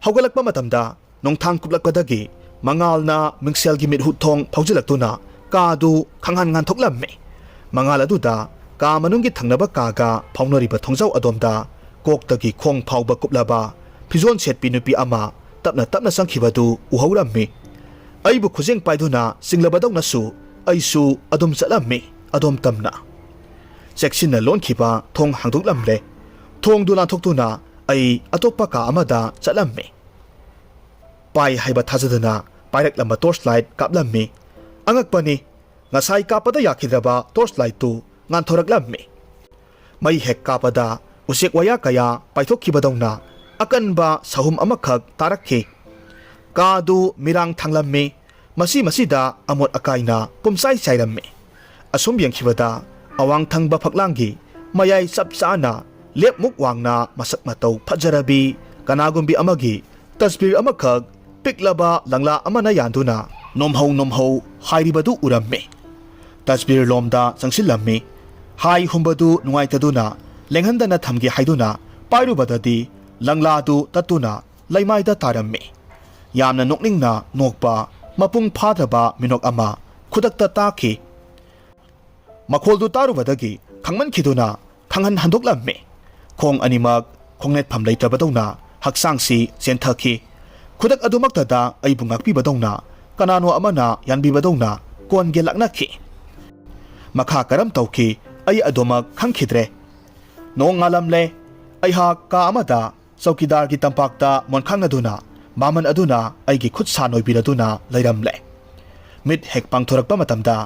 ꯍꯧꯒꯠꯂꯛꯄ ꯃꯇꯝꯗ ꯅꯣꯡꯊꯥꯡ ꯀꯨꯞꯂꯛꯄꯗꯒꯤ ꯃꯉꯥꯜꯅ ꯃꯤꯡꯁꯦꯜꯒꯤ ꯃꯤꯠꯍꯨꯠ ꯊꯣꯡ ꯐꯥꯎꯖꯤꯜꯂꯛꯇꯨꯅ ꯀꯥꯗꯨ ꯈꯪꯍꯥꯟ ꯉꯥꯟꯊꯣꯛꯂꯝꯃꯤ꯫ ꯃꯉꯥꯜ ꯑꯗꯨꯗ ꯀꯥ ꯃꯅꯨꯡꯒꯤ ꯊꯪꯅꯕ ꯀꯥꯒ ꯐꯥꯎꯅꯔꯤꯕ ꯊꯣꯡꯖꯥꯎ ꯑꯗꯣꯝꯗ ꯀꯣꯛꯇꯒꯤ ꯈꯣꯡ ꯐꯥꯎꯕ ꯀꯨꯞꯂꯕ ꯐꯤꯖꯣꯜ ꯁꯦꯠꯄꯤ ꯅꯨꯄꯤ ꯑꯃ ꯇꯞꯅ ꯇꯞꯅ ꯆꯪꯈꯤꯕꯗꯨ ꯎꯍꯧꯔꯝꯃꯤ꯫ ꯑꯩꯕꯨ ꯈꯨꯖꯦꯡ ꯄꯥꯏꯗꯨꯅ ꯆꯤꯡꯂꯕꯗꯧꯅꯁꯨ ꯑꯩꯁꯨ ꯑꯗꯨꯝ ꯆꯠꯂꯝꯃꯤ, ꯑꯗꯣꯝ ꯇꯝꯅ꯫ ꯆꯦꯛꯁꯤꯟꯅ ꯂꯣꯟꯈꯤꯕ ꯊꯣꯡ ꯍꯥꯡꯗꯣꯛꯂꯝꯂꯦ꯫ ꯊꯣꯡꯗꯨ ꯂꯥꯟꯊꯣꯛꯇꯨꯅ ꯑꯩ ꯑꯇꯣꯞꯄ ꯀꯥ ꯑꯃꯗ ꯆꯠꯂꯝꯃꯤ꯫ ꯄꯥꯏ ꯍꯥꯏꯕ ꯊꯥꯖꯗꯅ ꯄꯥꯏꯔꯛꯂꯝꯕ ꯇꯣꯔꯆ ꯂꯥꯏꯠ ꯀꯥꯞꯂꯝꯃꯤ꯫ ꯑꯉꯛꯄꯅꯤ, ꯉꯁꯥꯏ ꯀꯥꯞꯄꯗ ꯌꯥꯈꯤꯗ꯭ꯔꯕ ꯇꯣꯔꯆ ꯂꯥꯏꯠꯇꯨ ꯉꯥꯟꯊꯣꯔꯛꯂꯝꯃꯤ꯫ ꯃꯩ ꯍꯦꯛ ꯀꯥꯞꯄꯗ ꯎꯆꯦꯛ ꯋꯥꯌꯥ ꯀꯌꯥ ꯄꯥꯏꯊꯣꯛꯈꯤꯕꯗꯧꯅ ꯑꯀꯟꯕ ꯁꯍꯨꯝ ꯑꯃꯈꯛ ꯇꯥꯔꯛꯈꯤ꯫ ꯀꯥꯗꯨ ꯃꯤꯔꯥꯡ ꯊꯥꯡꯂꯝꯃꯤ꯫ ꯃꯁꯤ ꯃꯁꯤꯗ ꯑꯃꯣꯠ ꯑꯀꯥꯏꯅ ꯄꯨꯝꯆꯥꯏ ꯆꯥꯏꯔꯝꯃꯤ꯫ ꯑꯁꯨꯝ ꯌꯦꯡꯈꯤꯕꯗ ꯑꯋꯥꯡ ꯊꯪꯕ ꯐꯛꯂꯥꯡꯒꯤ ꯃꯌꯥꯏ ꯆꯞ ꯆꯥꯅ ꯂꯦꯞꯃꯨꯛ ꯋꯥꯡꯅ ꯃꯁꯛ ꯃꯇꯧ ꯐꯖꯔꯕꯤ ꯀꯅꯥꯒꯨꯝꯕꯤ ꯑꯃꯒꯤ ꯇꯁꯕꯤꯔ ꯑꯃꯈꯛ ꯄꯤꯛꯂꯕ ꯂꯪꯂꯥ ꯑꯃꯅ ꯌꯥꯟꯗꯨꯅ ꯅꯣꯝꯍꯧ ꯅꯣꯝꯍꯧ ꯍꯥꯏꯔꯤꯕꯗꯨ ꯎꯔꯝꯃꯤ꯫ ꯇꯁꯕꯤꯔ ꯂꯣꯝꯗ ꯆꯪꯁꯤꯜꯂꯝꯃꯤ꯫ ꯍꯥꯏ ꯍꯨꯝꯕꯗꯨ ꯅꯨꯡꯉꯥꯏꯇꯗꯨꯅ ꯂꯦꯡꯍꯟꯗꯅ ꯊꯝꯒꯦ ꯍꯥꯏꯗꯨꯅ ꯄꯥꯏꯔꯨꯕꯗꯗꯤ ꯂꯪꯂꯥꯗꯨ ꯇꯠꯇꯨꯅ ꯂꯩꯃꯥꯏꯗ ꯇꯥꯔꯝꯃꯤ꯫ ꯌꯥꯝꯅ ꯅꯣꯛꯅꯤꯡꯅ ꯅꯣꯛꯄ ꯃꯄꯨꯡ ꯐꯥꯗ꯭ꯔꯕ ꯃꯤꯅꯣꯛ ꯑꯃ ꯈꯨꯗꯛꯇ ꯇꯥꯈꯤ꯫ ꯃꯈꯣꯜꯗꯨ ꯇꯥꯔꯨꯕꯗꯒꯤ ꯈꯪꯃꯟꯈꯤꯗꯨꯅ ꯈꯪꯍꯟ ꯍꯟꯗꯣꯛꯂꯝꯃꯤ꯫ ꯈꯣꯡ ꯑꯅꯤꯃꯛ ꯈꯣꯡꯅꯦꯠꯐꯝ ꯂꯩꯇ꯭ꯔꯕꯗꯧꯅ ꯍꯛꯆꯥꯡꯁꯤ ꯆꯦꯟꯊꯈꯤ꯫ ꯈꯨꯗꯛ ꯑꯗꯨꯃꯛꯇꯗ ꯑꯩꯕꯨ ꯉꯥꯛꯄꯤꯕꯗꯧꯅ, ꯀꯅꯥꯅꯣ ꯑꯃꯅ ꯌꯥꯟꯕꯤꯕꯗꯧꯅ ꯀꯣꯟꯒꯦ ꯂꯥꯛꯅꯈꯤ꯫ ꯃꯈꯥ ꯀꯔꯝ ꯇꯧꯈꯤ, ꯑꯩ ꯑꯗꯨꯃꯛ ꯈꯪꯈꯤꯗ꯭ꯔꯦ꯫ ꯅꯣꯡ ꯉꯥꯜꯂꯝꯂꯦ꯫ ꯑꯩꯍꯥꯛ ꯀꯥ ꯑꯃꯗ ꯆꯧꯀꯤꯗꯥꯔꯒꯤ ꯇꯝꯄꯥꯛꯇ ꯃꯣꯟꯈꯥꯡꯅꯗꯨꯅ ꯕꯥꯃꯟ ꯑꯗꯨꯅ ꯑꯩꯒꯤ ꯈꯨꯠ ꯁꯥ ꯅꯣꯏꯕꯤꯔꯗꯨꯅ ꯂꯩꯔꯝꯂꯦ꯫ ꯃꯤꯠ ꯍꯦꯛ ꯄꯥꯡꯊꯣꯔꯛꯄ ꯃꯇꯝꯗ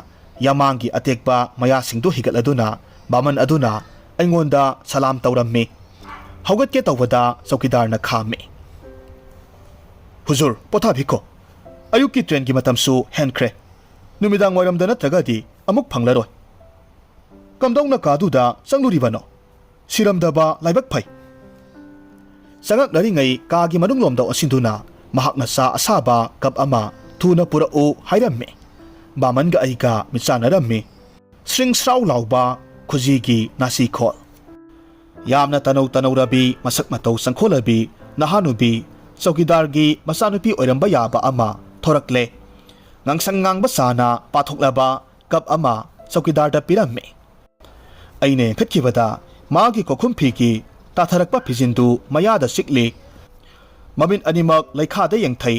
ꯌꯥꯃꯥꯡꯒꯤ ꯑꯇꯦꯛꯄ ꯃꯌꯥꯁꯤꯡꯗꯨ ꯍꯤꯒꯠꯂꯗꯨꯅ ꯕꯥꯃꯟ ꯑꯗꯨꯅ ꯑꯩꯉꯣꯟꯗ ꯁꯂꯥꯝ ꯇꯧꯔꯝꯃꯤ꯫ ꯍꯧꯒꯠꯀꯦ ꯇꯧꯕꯗ ꯆꯧꯀꯤꯗꯥꯔꯅ ꯈꯥꯝꯃꯤ꯫ "ꯍꯨꯖꯨꯔ, ꯄꯣꯊꯥꯕꯤꯈꯣ꯫ ꯑꯌꯨꯛꯀꯤ ꯇ꯭ꯔꯦꯟꯒꯤ ꯃꯇꯝꯁꯨ ꯍꯦꯟꯈ꯭ꯔꯦ꯫ ꯅꯨꯃꯤꯗꯥꯡ ꯋꯥꯏꯔꯝꯗ ꯅꯠꯇ꯭ꯔꯒꯗꯤ ꯑꯃꯨꯛ ꯐꯪꯂꯔꯣꯏ꯫ ꯀꯝꯗꯧꯅ ꯀꯥꯗꯨꯗ ꯆꯪꯂꯨꯔꯤꯕꯅꯣ? ꯁꯤꯔꯝꯗꯕ ꯂꯥꯏꯕꯛ ꯐꯩ꯫" ꯆꯪꯂꯛꯅꯔꯤꯉꯩ ꯀꯥꯒꯤ ꯃꯅꯨꯡꯂꯣꯝꯗ ꯑꯣꯟꯁꯤꯟꯗꯨꯅ ꯃꯍꯥꯛꯅ ꯆꯥ ꯑꯁꯥꯕ ꯀꯞ ꯑꯃ ꯊꯨꯅ ꯄꯨꯔꯛꯎ ꯍꯥꯏꯔꯝꯃꯤ꯫ ꯕꯥꯃꯟꯒ ꯑꯩꯒ ꯃꯤꯠꯆꯥꯟꯅꯔꯝꯃꯤ꯫ ꯁ꯭ꯔꯤꯡ ꯁ꯭ꯔꯥꯎ ꯂꯥꯎꯕ ꯈꯨꯖꯤꯒꯤ ꯅꯥꯁꯤꯈꯣꯜ꯫ ꯌꯥꯝꯅ ꯇꯅꯧ ꯇꯅꯧꯔꯕꯤ, ꯃꯁꯛ ꯃꯇꯧ ꯆꯪꯈꯣꯜꯂꯕꯤ ꯅꯍꯥꯅꯨꯕꯤ ꯆꯧꯀꯤꯗꯥꯔꯒꯤ ꯃꯆꯥꯅꯨꯄꯤ ꯑꯣꯏꯔꯝꯕ ꯌꯥꯕ ꯑꯃ ꯊꯣꯔꯛꯂꯦ꯫ ꯉꯥꯡꯁꯪ ꯉꯥꯡꯕ ꯆꯥꯅ ꯄꯥꯊꯣꯛꯂꯕ ꯀꯞ ꯑꯃ ꯆꯧꯀꯤꯗꯥꯔꯗ ꯄꯤꯔꯝꯃꯤ꯫ ꯑꯩꯅ ꯌꯦꯡꯈꯠꯈꯤꯕꯗ ꯃꯥꯒꯤ ꯀꯣꯛꯈꯨꯝ ꯐꯤꯒꯤ ꯇꯥꯊꯔꯛꯄ ꯐꯤꯖꯤꯟꯗꯨ ꯃꯌꯥꯗ ꯆꯤꯛꯂꯤ꯫ ꯃꯃꯤꯠ ꯑꯅꯤꯃꯛ ꯂꯩꯈꯥꯗ ꯌꯦꯡꯊꯩ꯫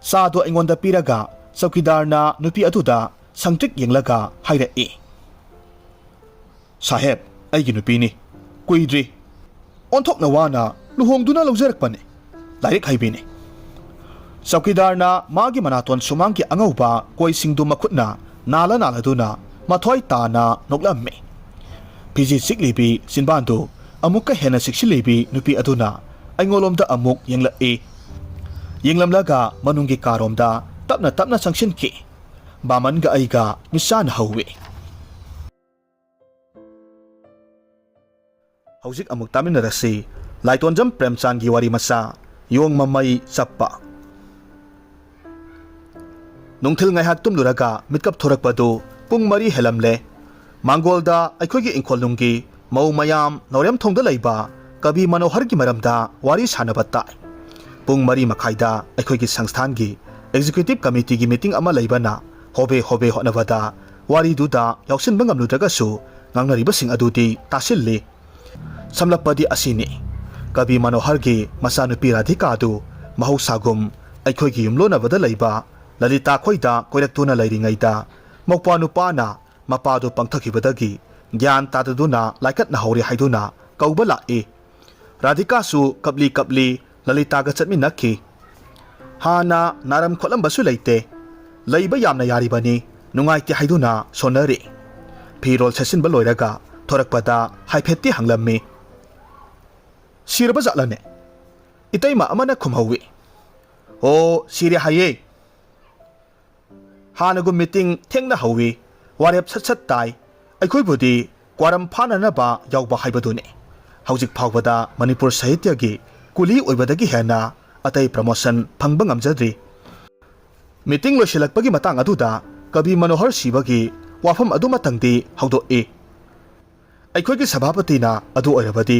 ꯆꯥꯗꯨ ꯑꯩꯉꯣꯟꯗ ꯄꯤꯔꯒ ꯆꯧꯀꯤꯗꯥꯔꯅ ꯅꯨꯄꯤ ꯑꯗꯨꯗ ꯁꯪꯇ꯭ꯔꯤꯛ ꯌꯦꯡꯂꯒ ꯍꯥꯏꯔꯛꯏ, "ꯁꯥꯍꯦꯕ, ꯑꯩꯒꯤ ꯅꯨꯄꯤꯅꯤ꯫ ꯀꯨꯏꯗ꯭ꯔꯤ꯫ ꯑꯣꯟꯊꯣꯛꯅ ꯋꯥꯅ ꯂꯨꯍꯣꯡꯗꯨꯅ ꯂꯧꯖꯔꯛꯄꯅꯤ꯫ ꯂꯥꯏꯔꯤꯛ ꯍꯩꯕꯤꯅꯤ꯫" ꯆꯧꯀꯤꯗꯥꯔꯅ ꯃꯥꯒꯤ ꯃꯅꯥꯇꯣꯟ ꯁꯨꯃꯥꯡꯒꯤ ꯑꯉꯧꯕ ꯀꯣꯏꯁꯤꯡꯗꯨ ꯃꯈꯨꯠꯅ ꯅꯥꯜꯂ ꯅꯥꯜꯂꯗꯨꯅ ꯃꯊ꯭ꯋꯥꯏ ꯇꯥꯅ ꯅꯣꯛꯂꯝꯃꯤ꯫ ꯐꯤꯖꯤ ꯆꯤꯛꯂꯤꯕꯤ ꯆꯤꯟꯕꯥꯟꯗꯨ ꯑꯃꯨꯛꯀ ꯍꯦꯟꯅ ꯆꯤꯛꯁꯤꯜꯂꯤꯕꯤ ꯅꯨꯄꯤ ꯑꯗꯨꯅ ꯑꯩꯉꯣꯟꯂꯣꯝꯗ ꯑꯃꯨꯛ ꯌꯦꯡꯂꯛꯏ꯫ ꯌꯦꯡꯂꯝꯂꯒ ꯃꯅꯨꯡꯒꯤ ꯀꯥꯔꯣꯝꯗ ꯇꯞꯅ ꯇꯞꯅ ꯆꯪꯁꯤꯟꯈꯤ꯫ ꯕꯥꯃꯟꯒ ꯑꯩꯒ ꯃꯤꯠꯆꯥꯟꯅ ꯍꯧꯏ꯫ ꯍꯧꯖꯤꯛ ꯑꯃꯨꯛ ꯇꯥꯃꯤꯟꯅꯔꯁꯤ ꯂꯥꯏꯇꯣꯟꯖꯝ ꯄ꯭ꯔꯦꯝꯆꯥꯟꯒꯤ ꯋꯥꯔꯤ ꯃꯆꯥ, ꯌꯣꯡ ꯃꯃꯩ ꯆꯞꯄ꯫ ꯅꯨꯡꯊꯤꯜ ꯉꯥꯏꯍꯥꯛ ꯇꯨꯝꯂꯨꯔꯒ ꯃꯤꯠꯀꯞ ꯊꯣꯔꯛꯄꯗꯨ ꯄꯨꯡ ꯃꯔꯤ ꯍꯦꯜꯂꯝꯂꯦ꯫ ꯃꯥꯡꯒꯣꯜꯗ ꯑꯩꯈꯣꯏꯒꯤ ꯏꯪꯈꯣꯜꯅꯨꯡꯒꯤ ꯃꯧ ꯃꯌꯥꯝ ꯅꯥꯎꯔꯦꯝꯊꯣꯡꯗ ꯂꯩꯕ ꯀꯕꯤ ꯃꯅꯣꯍꯔꯒꯤ ꯃꯔꯝꯗ ꯋꯥꯔꯤ ꯁꯥꯟꯅꯕ ꯇꯥꯏ꯫ ꯄꯨꯡ ꯃꯔꯤ ꯃꯈꯥꯏꯗ ꯑꯩꯈꯣꯏꯒꯤ ꯁꯪꯁꯊꯥꯟꯒꯤ ꯑꯦꯛꯖꯤꯀ꯭ꯌꯨꯇꯤꯚ ꯀꯃꯤꯇꯤꯒꯤ ꯃꯤꯇꯤꯡ ꯑꯃ ꯂꯩꯕꯅ ꯍꯣꯕꯦ ꯍꯣꯕꯦ ꯍꯣꯠꯅꯕꯗ ꯋꯥꯔꯤꯗꯨꯗ ꯌꯥꯎꯁꯤꯟꯕ ꯉꯝꯂꯨꯗ꯭ꯔꯒꯁꯨ ꯉꯥꯡꯅꯔꯤꯕꯁꯤꯡ ꯑꯗꯨꯗꯤ ꯇꯥꯁꯤꯜꯂꯤ꯫ ꯁꯝꯂꯞꯄꯗꯤ ꯑꯁꯤꯅꯤ, ꯀꯕꯤ ꯃꯅꯣꯍꯔꯒꯤ ꯃꯆꯥꯅꯨꯄꯤ ꯔꯥꯙꯤꯀꯥ ꯑꯗꯨ ꯃꯍꯧꯁꯥꯒꯨꯝ ꯑꯩꯈꯣꯏꯒꯤ ꯌꯨꯝꯂꯣꯟꯅꯕꯗ ꯂꯩꯕ ꯂꯂꯤꯇꯥ ꯈꯣꯏꯗ ꯀꯣꯏꯔꯛꯇꯨꯅ ꯂꯩꯔꯤꯉꯩꯗ ꯃꯧꯄ꯭ꯋꯥ ꯅꯨꯄꯥꯅ ꯃꯄꯥꯗꯨ ꯄꯪꯊꯈꯤꯕꯗꯒꯤ ꯒ꯭ꯌꯥꯟ ꯇꯥꯗꯗꯨꯅ ꯂꯥꯏꯀꯠꯅꯍꯧꯔꯦ ꯍꯥꯏꯗꯨꯅ ꯀꯧꯕ ꯂꯥꯛꯏ꯫ ꯔꯥꯙꯤꯀꯥꯁꯨ ꯀꯞꯂꯤ ꯀꯞꯂꯤ ꯂꯂꯤꯇꯥꯒ ꯆꯠꯃꯤꯟꯅꯈꯤ꯫ ꯍꯥꯟꯅ ꯅꯥꯔꯝ ꯈꯣꯠꯂꯝꯕꯁꯨ ꯂꯩꯇꯦ꯫ ꯂꯩꯕ ꯌꯥꯝꯅ ꯌꯥꯔꯤꯕꯅꯤ, ꯅꯨꯡꯉꯥꯏꯇꯦ ꯍꯥꯏꯗꯨꯅ ꯁꯣꯟꯅꯔꯤ꯫ ꯐꯤꯔꯣꯜ ꯁꯦꯠꯆꯤꯟꯕ ꯂꯣꯏꯔꯒ ꯊꯣꯔꯛꯄꯗ ꯍꯥꯏꯐꯦꯠꯇꯤ ꯍꯪꯂꯝꯃꯤ꯫ "ꯁꯤꯔꯕ ꯖꯥꯠꯂꯅꯦ?" ꯏꯇꯩꯃ ꯑꯃꯅ ꯈꯨꯝꯍꯧꯋꯤ꯫ "ꯑꯣ, ꯁꯤꯔꯦ ꯍꯥꯏꯌꯦ꯫ ꯍꯥꯟꯅꯒꯨꯝ ꯃꯤꯇꯤꯡ ꯊꯦꯡꯅ ꯍꯧꯋꯤ, ꯋꯥꯔꯦꯞ ꯁꯠ ꯁꯠ ꯇꯥꯏ꯫ ꯑꯩꯈꯣꯏꯕꯨꯗꯤ ꯀ꯭ꯋꯥꯔꯝ ꯐꯥꯅꯅꯕ ꯌꯥꯎꯕ ꯍꯥꯏꯕꯗꯨꯅꯤ꯫ ꯍꯧꯖꯤꯛ ꯐꯥꯎꯕꯗ ꯃꯅꯤꯄꯨꯔ ꯁꯥꯍꯤꯇ꯭ꯌꯒꯤ ꯀꯨꯂꯤ ꯑꯣꯏꯕꯗꯒꯤ ꯍꯦꯟꯅ ꯑꯇꯩ ꯄ꯭ꯔꯃꯣꯁꯟ ꯐꯪꯕ ꯉꯝꯖꯗ꯭ꯔꯤ꯫" ꯃꯤꯇꯤꯡ ꯂꯣꯏꯁꯤꯜꯂꯛꯄꯒꯤ ꯃꯇꯥꯡ ꯑꯗꯨꯗ ꯀꯕꯤ ꯃꯅꯣꯍꯔ ꯁꯤꯕꯒꯤ ꯋꯥꯐꯝ ꯑꯗꯨꯃꯇꯪꯗꯤ ꯍꯧꯗꯣꯛꯏ꯫ ꯑꯩꯈꯣꯏꯒꯤ ꯁꯚꯥꯄꯇꯤꯅ ꯑꯗꯨ ꯑꯣꯏꯔꯕꯗꯤ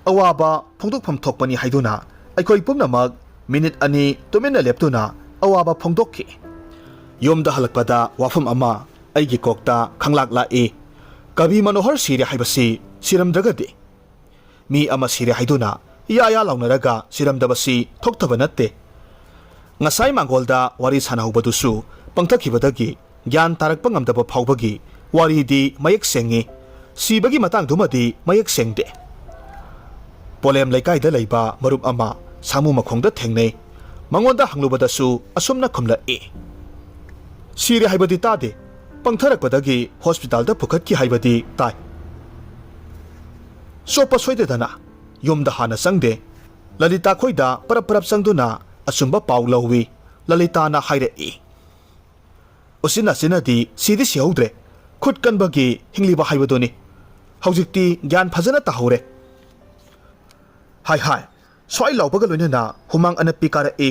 ꯑꯋꯥꯕ ꯐꯣꯡꯗꯣꯛꯐꯝ ꯊꯣꯛꯄꯅꯤ ꯍꯥꯏꯗꯨꯅ ꯑꯩꯈꯣꯏ ꯄꯨꯝꯅꯃꯛ ꯃꯤꯅꯤꯠ ꯑꯅꯤ ꯇꯨꯃꯤꯟꯅ ꯂꯦꯞꯇꯨꯅ ꯑꯋꯥꯕ ꯐꯣꯡꯗꯣꯛꯈꯤ꯫ ꯌꯨꯝꯗ ꯍꯜꯂꯛꯄꯗ ꯋꯥꯐꯝ ꯑꯃ ꯑꯩꯒꯤ ꯀꯣꯛꯇ ꯈꯪꯂꯥꯛ ꯂꯥꯛꯏ꯫ ꯀꯕꯤ ꯃꯅꯣꯍꯔ ꯁꯤꯔꯦ ꯍꯥꯏꯕꯁꯤ ꯁꯤꯔꯝꯗ꯭ꯔꯒꯗꯤ? ꯃꯤ ꯑꯃ ꯁꯤꯔꯦ ꯍꯥꯏꯗꯨꯅ ꯌꯥ ꯌꯥ ꯂꯥꯎꯅꯔꯒ ꯁꯤꯔꯝꯗꯕꯁꯤ ꯊꯣꯛꯇꯕ ꯅꯠꯇꯦ꯫ ꯉꯁꯥꯏ ꯃꯥꯡꯒꯣꯜꯗ ꯋꯥꯔꯤ ꯁꯥꯟꯅꯍꯧꯕꯗꯨꯁꯨ ꯄꯪꯊꯈꯤꯕꯗꯒꯤ ꯒ꯭ꯌꯥꯟ ꯇꯥꯔꯛꯄ ꯉꯝꯗꯕ ꯐꯥꯎꯕꯒꯤ ꯋꯥꯔꯤꯗꯤ ꯃꯌꯦꯛ ꯁꯦꯡꯉꯤ꯫ ꯁꯤꯕꯒꯤ ꯃꯇꯥꯡꯗꯨꯃꯗꯤ ꯃꯌꯦꯛ ꯁꯦꯡꯗꯦ꯫ ꯄꯣꯂꯦꯝ ꯂꯩꯀꯥꯏꯗ ꯂꯩꯕ ꯃꯔꯨꯞ ꯑꯃ ꯁꯥꯃꯨ ꯃꯈꯣꯡꯗ ꯊꯦꯡꯅꯩ꯫ ꯃꯉꯣꯟꯗ ꯍꯪꯂꯨꯕꯗꯁꯨ ꯑꯁꯨꯝꯅ ꯈꯨꯝꯂꯛꯏ, "ꯁꯤꯔꯦ ꯍꯥꯏꯕꯗꯤ ꯇꯥꯗꯦ, ꯄꯪꯊꯔꯛꯄꯗꯒꯤ ꯍꯣꯁꯄꯤꯇꯥꯜꯗ ꯄꯨꯈꯠꯈꯤ ꯍꯥꯏꯕꯗꯤ ꯇꯥꯏ꯫" ꯆꯣꯞꯄ ꯁꯣꯏꯗꯗꯅ ꯌꯨꯝꯗ ꯍꯥꯟꯅ ꯆꯪꯗꯦ꯫ ꯂꯂꯤꯇꯥ ꯈꯣꯏꯗ ꯄꯔꯞ ꯄꯔꯞ ꯆꯪꯗꯨꯅ ꯑꯆꯨꯝꯕ ꯄꯥꯎ ꯂꯧꯏ꯫ ꯂꯂꯤꯇꯥꯅ ꯍꯥꯏꯔꯛꯏ, "ꯎꯆꯤꯟ ꯅꯥꯆꯤꯟꯅꯗꯤ ꯁꯤꯗꯤ ꯁꯤꯍꯧꯗ꯭ꯔꯦ, ꯈꯨꯠ ꯀꯟꯕꯒꯤ ꯍꯤꯡꯂꯤꯕ ꯍꯥꯏꯕꯗꯨꯅꯤ꯫ ꯍꯧꯖꯤꯛꯇꯤ ꯒ꯭ꯌꯥꯟ ꯐꯖꯅ ꯇꯥꯍꯧꯔꯦ꯫" ꯍꯥꯏ ꯍꯥꯏ, ꯁ꯭ꯋꯥꯏ ꯂꯥꯎꯕꯒ ꯂꯣꯏꯅꯅ ꯍꯨꯃꯥꯡ ꯑꯅꯞꯄꯤ ꯀꯥꯔꯛꯏ꯫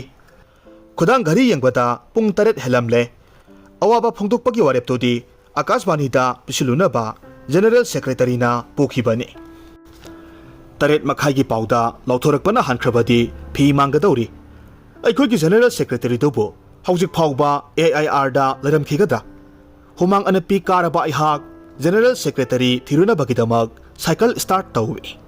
ꯈꯨꯗꯥꯡ ꯘꯔꯤ ꯌꯦꯡꯕꯗ ꯄꯨꯡ ꯇꯔꯦꯠ ꯍꯦꯜꯂꯝꯂꯦ꯫ ꯑꯋꯥꯕ ꯐꯣꯡꯗꯣꯛꯄꯒꯤ ꯋꯥꯔꯦꯞꯇꯨꯗꯤ ꯑꯀꯥꯁꯕꯥꯅꯤꯗ ꯄꯤꯁꯤꯜꯂꯨꯅꯕ General Secretaryꯅ ꯄꯨꯈꯤꯕꯅꯤ꯫ ꯇꯔꯦꯠ ꯃꯈꯥꯏꯒꯤ ꯄꯥꯎꯗ ꯂꯥꯎꯊꯣꯔꯛꯄꯅ ꯍꯟꯈ꯭ꯔꯕꯗꯤ ꯐꯤ ꯃꯥꯡꯒꯗꯧꯔꯤ꯫ ꯑꯩꯈꯣꯏꯒꯤ General Secretaryꯗꯨꯕꯨ ꯍꯧꯖꯤꯛ ꯐꯥꯎꯕ AIRꯗ ꯂꯩꯔꯝꯈꯤꯒꯗ꯭ꯔꯥ? ꯍꯨꯃꯥꯡ ꯑꯅꯞꯄꯤ ꯀꯥꯔꯕ ꯑꯩꯍꯥꯛ General Secretary ꯊꯤꯔꯨꯅꯕꯒꯤꯗꯃꯛ cycle start ꯇꯧꯏ꯫